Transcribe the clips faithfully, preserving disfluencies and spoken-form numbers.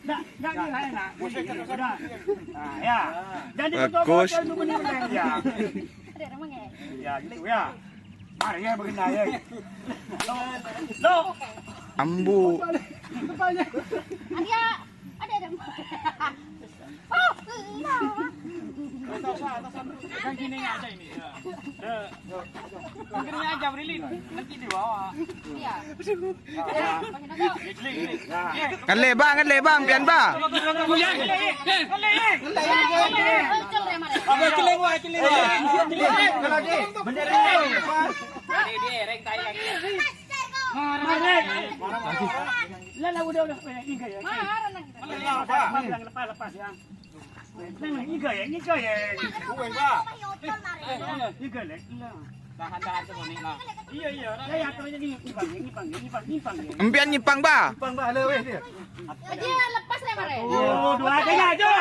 Nah, nah, nah, nah, ya. Jadi, bagus. Ya. Ya, gitu ya. Mari ya, begini ya. Lo, lo. Ambu. Ada, ada, ada. Oh, iya. Yang gini aja ini. Ya. Yang gini aja, Brilin. Nanti di bawah. Iya. Ngelih, Bang, ngelih, Bang, pian, Bang. Muncul ya, Mare. Bener. Ini dia, rek, tai lagi. Marah, Mare. Lah, lah, udah, udah, udah, ini ya. Marah, lagi. Lepas, lepas, lepas, ya. Neng, neng, ngiga ya, ngiga ya. Ngiga, Lek. Tahan, tahan, sembunyi, nah. Iya, iya. Ya, ya, terus ini, nyimpang, nyimpang, nyimpang, nyimpang, ya. Empian nyimpang, Bah. Nyimpang, Bah, le, weh, dia. Aja lepas, ya, Mare. Oh, dua aja, ya, aja.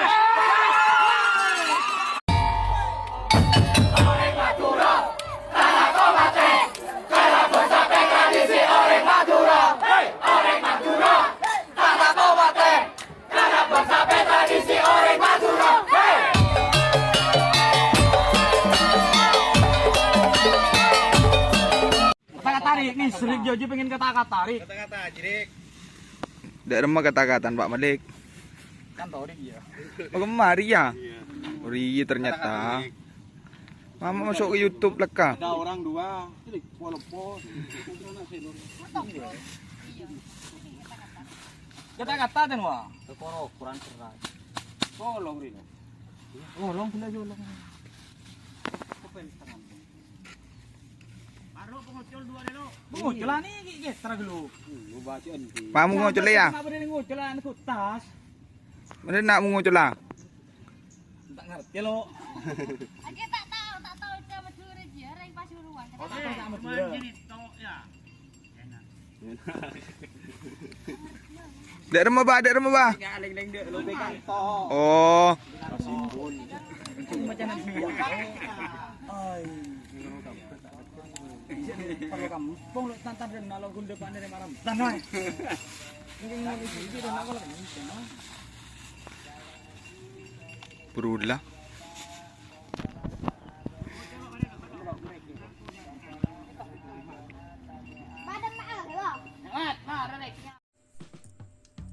Kata-kata tarik nih, Srik Joji pengen kata-kata tarik. Kata-kata, Jrik. Ndak remma kata-kata, Pak Malik. Kan tarik, iya. Oh, kemari ya? Iya. Oh, iya, ternyata. Kata-kata, Jrik. Mama masuk ke YouTube leka. Ada orang dua. Walaupun. Kata-kata dan wah. Tekoro ukuran keras. Tolong, Rino. Tolong, gila, tolong. Apa yang setengah? Baru pengucul dua dulu. Penguculan ini, iki, iki, setengah dulu. Lu baca enti. Pamu ngucul ya? Kenapa dia nguculan, aku tas? Mana nak mengucul lah? Tak ngerti lo. Aku tak tahu, tak tahu ke Madura dia, orang Pasuruan. Oh, tak tahu Madura. Dek Rema, Bah, Dek Rema, Bah. Nggak, leng-leng dek, lo pegang to. Oh. Macam mana? Ai. Kalau kampung lo tantan dan nalo gunda panen malam. Tanai. Ini, ini, ini, ini, ini, ini, ini. Berulah.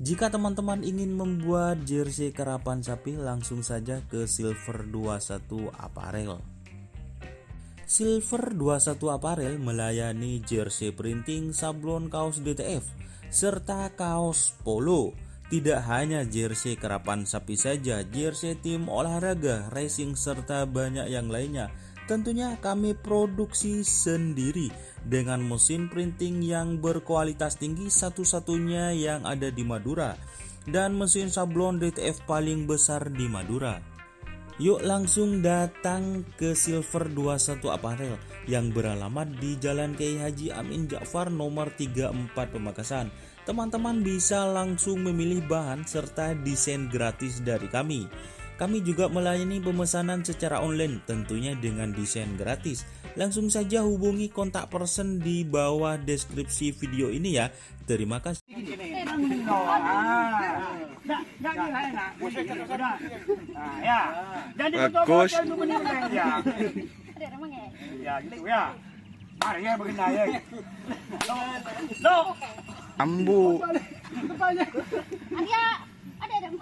Jika teman-teman ingin membuat jersey karapan sapi, langsung saja ke Silver dua satu Apparel. Silver dua satu Apparel melayani jersey printing, sablon, kaos D T F, serta kaos polo. Tidak hanya jersey karapan sapi saja, jersey tim olahraga, racing, serta banyak yang lainnya. Tentunya kami produksi sendiri dengan mesin printing yang berkualitas tinggi, satu-satunya yang ada di Madura, dan mesin sablon D T F paling besar di Madura. Yuk langsung datang ke Silver dua satu Apparel yang beralamat di Jalan Kiai Haji Amin Ja'far nomor tiga empat Pamekasan. Teman-teman bisa langsung memilih bahan serta desain gratis dari kami. Kami juga melayani pemesanan secara online, tentunya dengan desain gratis. Langsung saja hubungi kontak person di bawah deskripsi video ini ya. Terima kasih. Nah, ya. Bagus. Ya, gitu ya. Mari ya, begini ya. Lo. Ambu. Arya, ada, ada.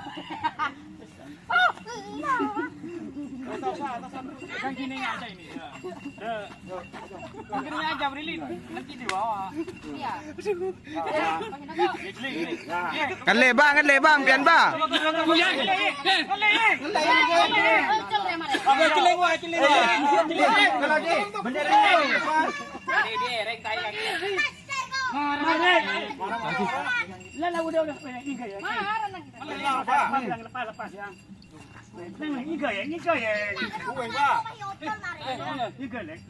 Oh, iya. Yang gini aja ini. Ya. Yang gini aja, Brilin. Nanti di bawah. Iya. Ngelih, Bang, ngelih, Bang, pian, Bang. Lah, lah, udah, udah, udah, ini ya. Lepas, lepas, lepas, ya. Neng, neng, iga ya, iga ya. Iga, Lek.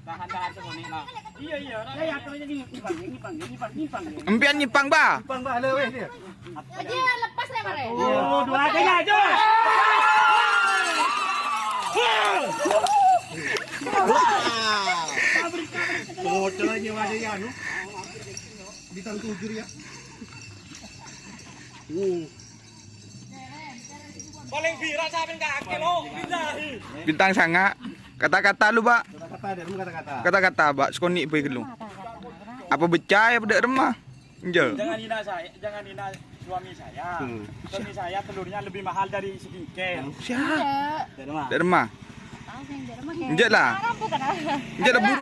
Tahan, tahan, sembunyi, nah. Iya, iya. Ya, ya, terus ini, nyimpang, nyimpang, nyimpang, nyimpang, ya. Empian nyimpang, Bah. Nyimpang, Bah, le, weh, dia. Aja lepas, ya, Mare. Oh, dua aja, ya, aja. Wah. Bocor aja, aja, ya, anu. Bintang tujuh, ya. Paling viral sampeyan kakek lo, billahi. Bintang sanga. Kata-kata lu, Pak. Kata-kata, ada kata-kata. Kata-kata, Pak. Sekoni' bae lu. Apa becai apa dak remah? Enggak. Jangan hina saya, jangan hina suami saya. Hmm. Suami saya telurnya lebih mahal dari skincare. Siapa? Dari rumah. Dari rumah. Enggak lah. Enggak lah, Bu.